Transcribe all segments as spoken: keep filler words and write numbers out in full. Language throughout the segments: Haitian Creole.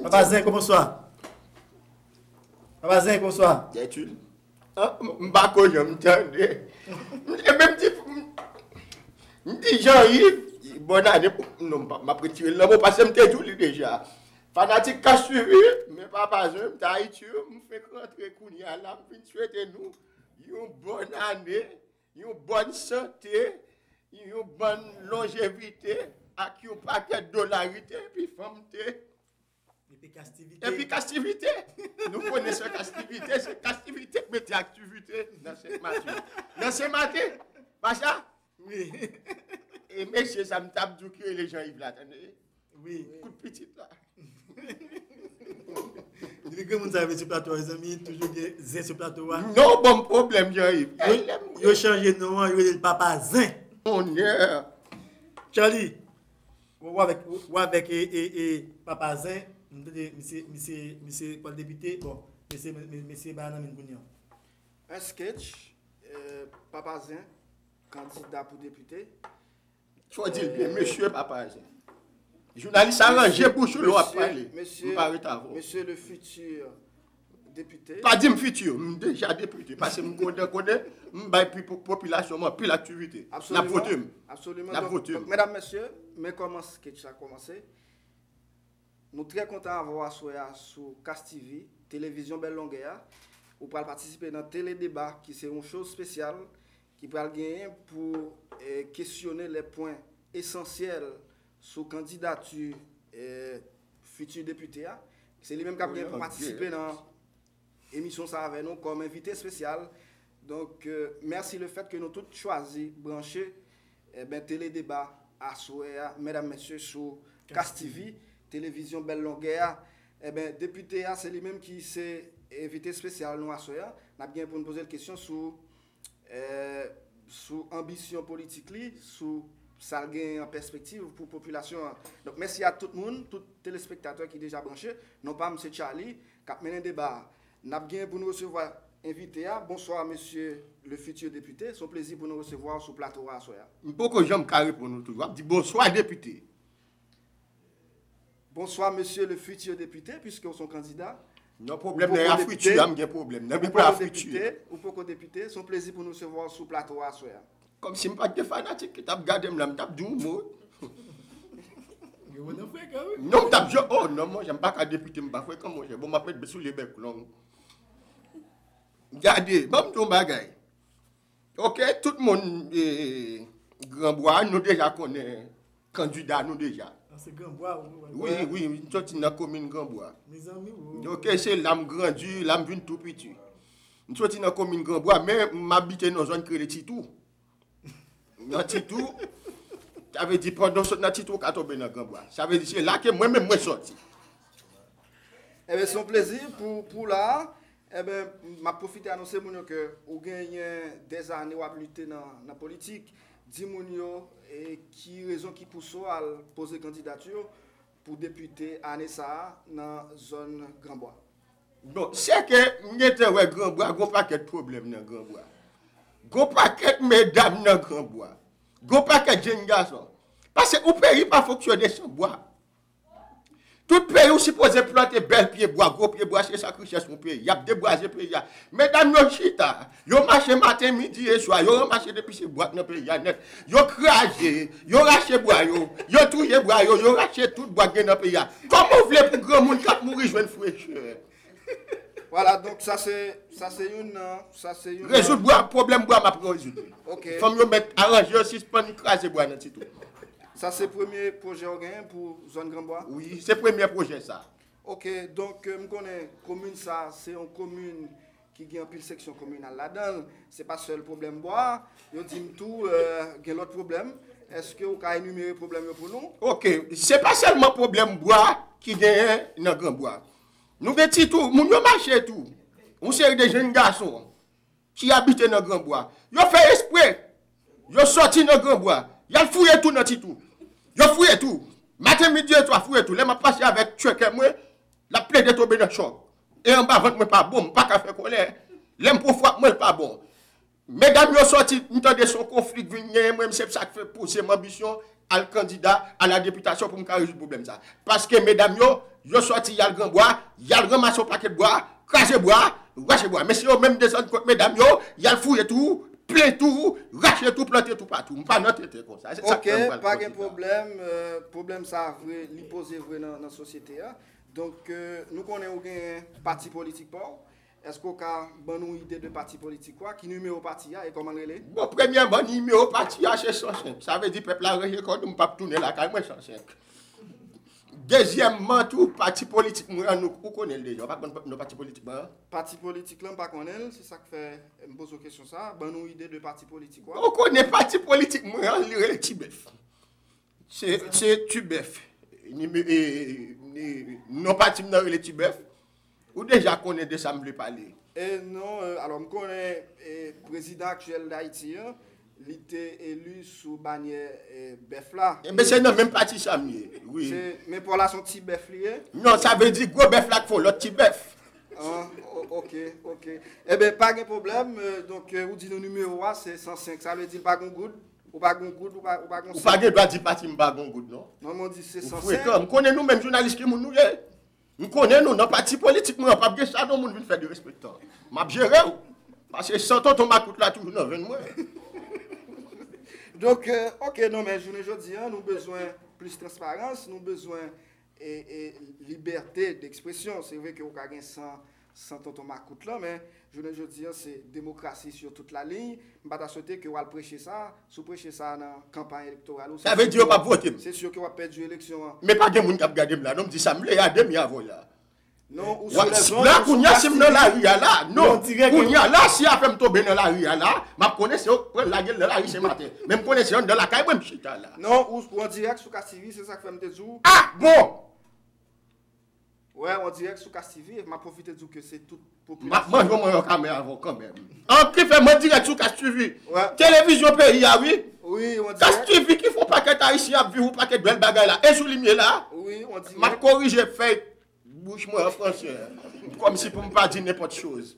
Papa Zen, bonswa. Papa Zen, bonswa. Tèt ou. Ah, m, m pa ko janm tande. E menm ti, m, m di Jean Yves, bòn ane, non, m pa, m ap retire l nan mo, paske m te di w li deja. Fanatik k ap swiv, men Papa Zen, m t Ayiti, m fenk rantre kounye a la, m vin swete nou yon bòn ane, yon bòn sante, yon bòn lonjevite, ak yon pakèt dolarite, epi fanm te Epi kastivite. Epi kastivite. Nou konnen se kastivite, se kastivite k mete aktivite nan Sent Maten. Nan Sent Maten, pa sa? Wi. E mesye sa m t ap di w ki rele Jean Yves la, tande? Wi. Kout pitit la. Depi granmoun sa rive sou plato a, mezanmi, toujou gen zen sou plato a. Non, bon pwoblem, Jean Yves. Yo, yo chanje non an, yo rele l Papa Zen. Onè. Charlie, w avèk, w avèk e, e, e, Papa Zen, m tande misye, misye, misye pral depite, bon, mesye, mesye ba nan men kounye a. Un sketch, euh, Papa Zen, kandida pou depite. Fò di l byen, mesye Papa Zen. Jounalis, aranje bouch ou lè w ap pale. M pa ret avè w. Monsieur le futur député. Pa di m fiti, m deja depite. Paske m konnen, konnen, m bay pi-, po-, popilasyon m anpil aktivite. N ap vote m. Absolument. N ap vote m. Donk, medam, mesye, men kòman sketch la kòmanse. Nou trè kontan avè w aswè a sou Kas T V, televizyon Bèl Longè a. Ou pral patisipe nan Tele Deba, ki se yon show espesyal ki pral genyen pou, eh, kesyone lè pwen esansyèl sou kandidati, eh, fiti depite a. Se li menm k ap genyen pou patisipe nan emisyon sa avè nou kòm envite espesyal. Donk, euh, mèsi le fèt ke nou tout chwazi branche, eh ben, Tele Deba aswè a, medam, mesye, sou Kas T V, televizyon Bèl Longè a. Eh ben, depite a, se li menm ki se envite espesyal nou aswè a. N ap gen pou n poze l kesyon sou, eh, sou anbisyon politik li, sou sa l gen an pèspektiv pou popilasyon an. Donk, mèsi a tout moun, tout telespektatè ki deja branche. Non pa m, se Charlie, k ap mennen deba a. N ap gen pou nou resevwa envite a. Bonswa, mesye le futur député. Se yon plezi pou nou resevwa w sou plato a aswè a. M poko janm ka reponn ou toujou. W ap di, "Bonswa, depite." Bonswa, mesye le futur député, piske w se yon kandida. Non, pwoblèm nan afriti a, m gen pwoblèm. Nan pwoblèm afriti a. Ou poko depite, se yon plezi pou nou resevwa w sou plato a aswè a. Kòmsi m pa t gen fanatik ki t ap gade m la, m t ap di yon mo. Gen moun nan frekan, wi. Non, m t ap di, oh, non, monchè, m pa ka depite, m pa frekan, monchè. Bon, m ap met soulye bèk long. Gade, ban m di yon bagay. Ok, tout moun, eh, Granbwa, nou deja konnen kandida nou deja. Ah, se Granbwa, wi, wi, wi, m soti nan komin Granbwa. Mezanmi, wi. Ok, se la m grandi, la m vin tou piti. M soti nan komin Granbwa, men m abite nan zòn ki rele Titou. Nan Titou, sa vle di, pandan w sot nan Titou, ou ka tonbe nan Granbwa. Sa vle di, se la ke mwen menm mwen soti. Ebyen, se yon plezi pou, pou la. Ebyen, m ap pwofite anonse moun yo ke ou genyen dèzane w ap lite nan, nan politik. Di moun yo, e, ki rezon ki pouse w al poze kandidati w pou depite ane sa a nan zòn Granbwa. Bon, se ke m gentan wè Granbwa, gon pakèt pwoblèm nan Granbwa. Gon pakèt medam nan Granbwa. Gon pakèt jenn gason. Paske yon peyi pa fonksyone san bwa. Tout peyi ou sipoze plante bèl pye bwa, gwo pye bwa, se sa k richès yon peyi. Y ap debwaze peyi a. Medam yo chita, yo mache maten, midi e swa, yo ranmase depi se bwa k nan peyi a nèt. Yo kraze, yo rache bwa yo, yo touye bwa yo, yo rache tout bwa k gen nan peyi a. Kòman w vle pou granmoun k ap mouri jwenn frechè? Vwala, donk sa se, sa se youn nan, sa se youn nan. Rezoud bwa, pwoblèm bwa m ap rezoud li. Ok. Fanm yo mèt aranje yo, sispann kraze bwa nan Titou. Sa se premye pwojè w genyen pou zòn Granbwa? Wi, se premye pwojè sa. Ok, donk, euh, m konnen komin sa, se yon komin ki gen anpil seksyon kominal ladan l. Se pa sèl pwoblèm bwa, yo di m tou, euh, gen lòt pwoblèm. Èske ou ka enimere pwoblèm yo pou nou? Ok, se pa sèlman pwoblèm bwa ki genyen nan Granbwa. Nou gen Titou, moun yo mache tou. Yon seri de jenn gason ki abite nan Granbwa. Yo fè espre. Yo sòti nan Granbwa. Y al fouye tou nan Titou. Yo fouye tou. Maten, midi e swa, fouye tou. Lè m ap pase avèk tchwèkè mwen, l ap plede tonbe nan chòk. E anba vant mwen pa bon, m pa ka fè kòlè. Lè m pran frap mwen, l pa bon. Medam yo sòti, m tande se yon konfli k vin genyen, mwen, se sa k fè pouse m anbisyon al kandida a la depitasyon pou m ka rezoud pwoblèm sa. Paske medam yo Yo sòti, y al Granbwa, y al ranmase yon pakèt bwa, kraze bwa, rache bwa. Mesye yo menm desann kot medam yo, y al fouye tou, plen tou, rache tou, plante tou patou. M pa nan tenten konsa. Se sa k fè m pral pwoblèm. Ok, pa gen pwoblèm. Pwoblèm sa a vre, li poze vre nan, nan sosyete a. Donk, euh, nou konnen ou gen pati politik pa w. Èske w ka ban nou ide de pati politik ou a? Ki nimewo pati a e kòman l rele? Bon, premyèman, nimewo pati a se san senk. Sa vle di pèp la ranje kò nou, m p ap tounen lakay mwen san senk. Dezyèmman tou, pati politik mwen an, nou, ou konnen l deja. Ou pa konn non pati politik mwen an? Pati politik la, m pa konnen l. Se sa k fè m poze w kesyon sa a. Ban nou ide de pati politik ou a. Ou konnen pati politik mwen an, li rele Tibèf. Se, se Tibèf. Nime-, e, e, non pati m nan rele Tibèf. Ou deja konnen de sa m vle pale. E non, euh, alò, m konnen, e, prezidan aktyèl Dayiti an, li te eli sou banyè, e, bèf la. Enben, se nan menm pati sa m ye, wi. Se, men pa w la se yon ti bèf li ye? Non, sa vle di gwo bèf la k fè yon lòt ti bèf. Ah, o-, ok, ok. Enben, pa gen pwoblèm. Euh, donk, euh, ou di nou nimewo a se san senk. Sa vle di l pa gen goud? Ou pa gen goud, ou pa, ou pa gen... Ou pa gen dwa di pati m pa gen goud, non. Non, men w di se san senk. Ou frekan. M konnen nou menm jounalis ki moun nou ye. M konnen nou nan pati politik mwen an, p ap gen sa non moun vin fè derespektan. M ap jere w. Paske san tonton makout la toujou nan venn mwen. Donk, euh, ok, non, men jounen jodi a, nou bezwen plis transparans, nou bezwen e, e libète dekspresyon. Se vre ke ou ka gen san, san tonton makout lan, men jounen jodi a, se demokrasi sur toute la ligne. M pa ta swete ke w al preche sa, si w preche sa nan kanpay elektoral ou, se... Sa vle di yo p ap vote m? Se si ke w ap pèdi eleksyon an. Men pa gen moun k ap gade m la, non, m di sa m vle a, demi avè w la. Non, ou sou lèzonn, la, ou sou Kastivi. Kounye a, si m nan lari a la, non. Kounye a la, si afè m tonbe nan lari a la, m ap konnen se yo k pran lage l nan lari se maten. Men m konnen se anndan lakay mwen m chita la. Non, ou, ou an dirèk sou Kastivi, se sa k fè m te di w. Ah, bon! Wè, ou an dirèk sou Kastivi, m ap pwofite di w ke se tout popilasyon. M ap manje yon manyo kamè avè w kanmenm. An ki fè m an dirèk sou Kastivi. Wè. Televizyon peyi a, wi. Wi, ou an dirèk. Kastivi ki fè yon pakèt Ayisyen ap viv yon pakèt bèl bagay la. E sou limyè la. Wi, ou an dirèk. M ap korije fèy bouch mwen an franse. Kòmsi pou m pa di nenpòt choz.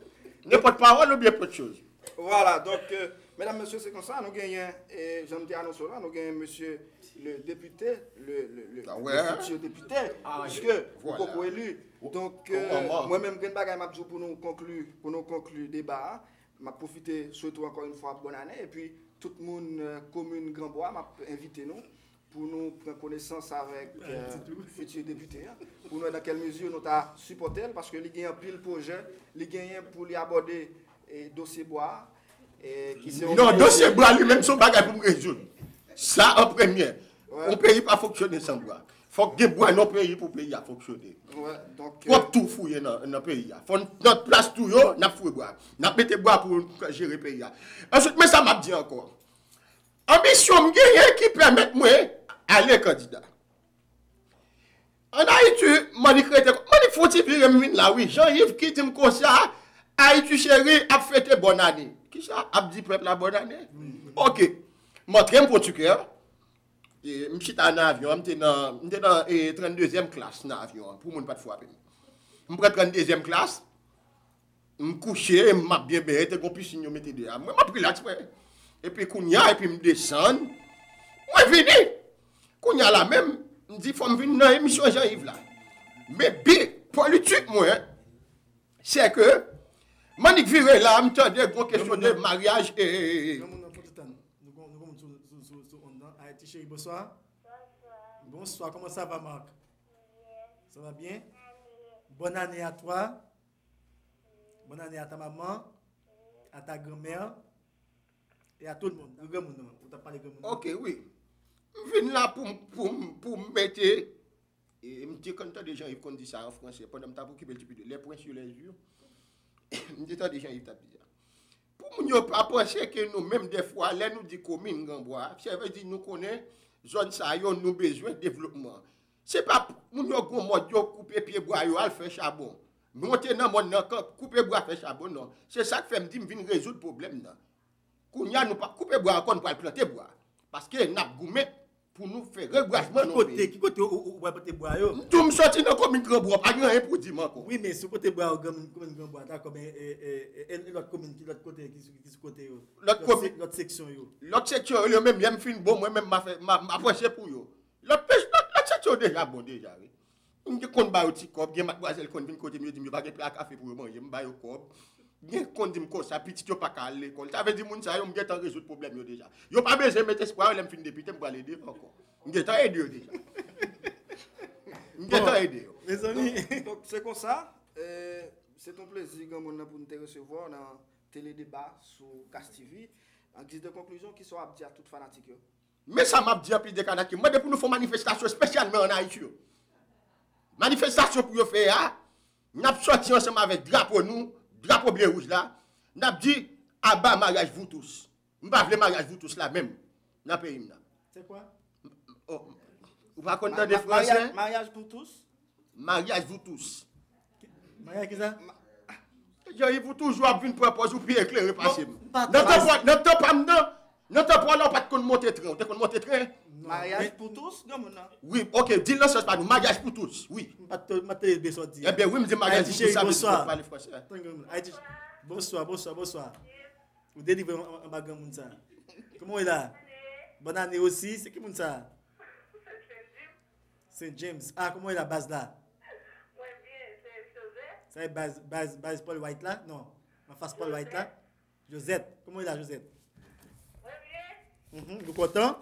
Nenpòt pawòl oubyen nenpòt choz. Vwala, donk, euh, medam, mesye, se konsa, nou genyen, e, jan m te anonse w la, nou genyen mesye le député, le, le, le, le futur député, piske ou poko eli. Donk, euh, mwen menm, gen bagay m ap di w pou nou konkli, pou nou konkli deba a. M ap pwofite swete w ankò yon fwa bòn ane, epi tout moun, euh, komin Granbwa, m ap envite nou pou nou pran konesans avèk, euh, fiti depite a, pou nou wè nan kèl mezi nou ta sipòte l, paske li gen anpil pwojè, li genyen pou li abòde, e, dosye bwa a, e, ki se yon... Non, dosye bwa li menm se yon bagay pou m rezoud. Sa an premye. Yon peyi pa fonksyone san bwa. Fòk gen bwa nan peyi pou peyi a fonksyone. Twòp tou fouye nan, nan peyi a. Fò n, nan plas tou yo, n ap fouye bwa. N ap mete bwa pou jere peyi a. Answit, men sa m ap di ankò. Anbisyon m genyen ki pèmèt mwen ale kandida. Ann Ayiti, Manik rete, Manik fè yon ti vire m vin la, wi. Jean Yves ki di m konsa, Ayiti cheri ap fete bòn ane. Kisa ap di pèp la bòn ane? Ok. M antre, m pran tikè. E, m chita nan avyon an, m te nan, m te nan, e, tranndezyèm klas nan avyon an, pou moun pa t frape m. M pran tranndezyèm klas, m kouche, m ap byen benyen, te gon pisin yo mete deyò a. Mwen, m ap rilaks, mwen. Epi kounye a, epi m desann, mwen vini. Kounye a la menm, m di fò m vin nan emisyon Jean Yves la. Men bi politik mwen, se ke, m annik vire la, m tande gon kesyon de maryaj e... Granmoun nan, fò te tann. Nou gon, nou gon moun sou, sou, sou, sou onn nan. Ayiti cheri, bonswa. Bonswa, comment ça va, Marc? Ça va bien? Bonne année à toi. Bonne année à ta maman, à ta grand-mère et à tout le monde. Granmoun nan, ou t ap pale granmoun nan. Ok, wi. M vin la pou m, pou m, pou m mete, e, m te konn tande Jean Yves konn di sa an franse, pandan m t ap okipe l depi de, les points sur les i. M te tande Jean Yves t ap di sa. Pou moun yo pa panse ke nou menm, dèfwa, lè nou di komin Granbwa, sa vle di nou konnen zòn sa yo, nou bezwen devlopman. Se pa p-, moun yo gon mòd yo koupe pye bwa yo al fè chabon. Monte nan mòn nan, kan-, koupe bwa fè chabon, non. Se sa k fè m di m vin rezoud pwoblèm nan. Kounye a, nou p ap koupe bwa ankò, nou pral plante bwa. Paske n ap goumen pou nou fè rebwazman nan peyi. Ki kote, ki kote ou, ou, ou pral plante bwa yo? M di w, m sòti nan komin Granbwa, pa gen anyen pou di m ankò. Wi, men sou kote bwa yo, komin, komin Granbwa, dakò, men, e, e, e, e, e lòt komin, ki lòt kote, ki sou, ki sou kote yo? Lòt komin. Lòt se-, lòt seksyon yo. Lòt seksyon yo, yo menm, lè m fin bon, mwen menm, m a fè, m a, m a pwese pou yo. Lòt pej-, lòt, lòt seksyon yo deja bon deja, wi. M te konn ba yo ti kòb, gen madmwazèl konn vin kote m, yo di m yo pa gen pla kafe pou yo manje, m ba yo kòb. Gen konn di m konsa, pitit yo pa ka al lekòl. Sa vle di moun sa yo, m gentan rezoud pwoblèm yo deja. Yo pa bezwen met espwa yo, lè m fin depite, m pral ede yo ankò. M gentan ede yo deja. M gentan ede yo. Mezanmi. Donk, se konsa, eh, se ton plezi, granmoun nan, pou n te resevwa w nan Tele Deba sou Kach TV. An giz de konklizyon, kisa w ap di a tout fanatik yo? Men sa m ap di anpil de Kanaki, m mande pou nou fè yon manifestasyon espesyalman ann Ayiti yo. Manifestasyon pou yo fè a, n ap sòti ansanm avèk drapo nou, drapo ble wouj la, n ap di aba maryaj vous tous. M pa vle maryaj vous tous la menm nan peyi m nan. C'est quoi? Oh, ou pa konn tande fransè? Maryaj pour tous? Maryaj vous tous. Maryaj ki sa? Jean-Yves, ou toujou ap vin pran pòz ou pi eklere pase m. Nan tan pa m nan, nan tan pa w la, ou pa t konn monte tren. Ou te konn monte tren? Maryaj pour tous, granmoun nan. Wi, ok, di l nan sans pa nou. Maryaj pour tous, wi. M pa te, m pa te bezwen di. Ebyen, wi, m di maryaj pour tous, sa vle di ou pale fransè. Ayiti, bonswa, bonswa, bonswa. Ou delivre anba granmoun sa. Kòman w ye la? Bonne année aussi. Se ki moun sa? Saint James. Ah, kòman w ye la, baz la? Sa e baz, baz, baz Paul White la? Non. Anfas Paul White la. Josette. Kòman w ye la, Josette? Mhm, nou kontan?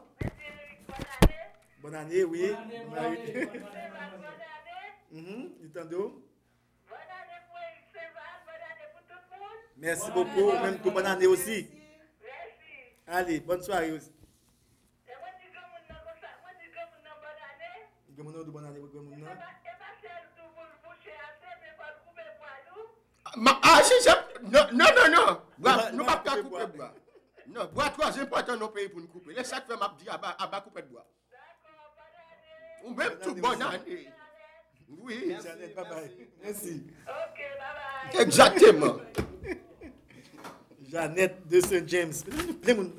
Bonne année, wi. Mhm, li tande w. Mèsi bokou, ou menm tou, bonne année aussi. Ale, bonne soirée aussi. Granmoun nan di bonne année pou granmoun nan. Ma, a, si se, non, non, non, non. Bwa, nou pa ka koupe bwa. Non, bwa twò enpòtan nan peyi pou n koupe. Lè sa k fè m ap di aba, aba koupèt bwa. Ou menm tou, bonne année. Wi. Jeannette, bye bye. Mèsi. Egzakteman. Jeannette de Saint James. Ple moun.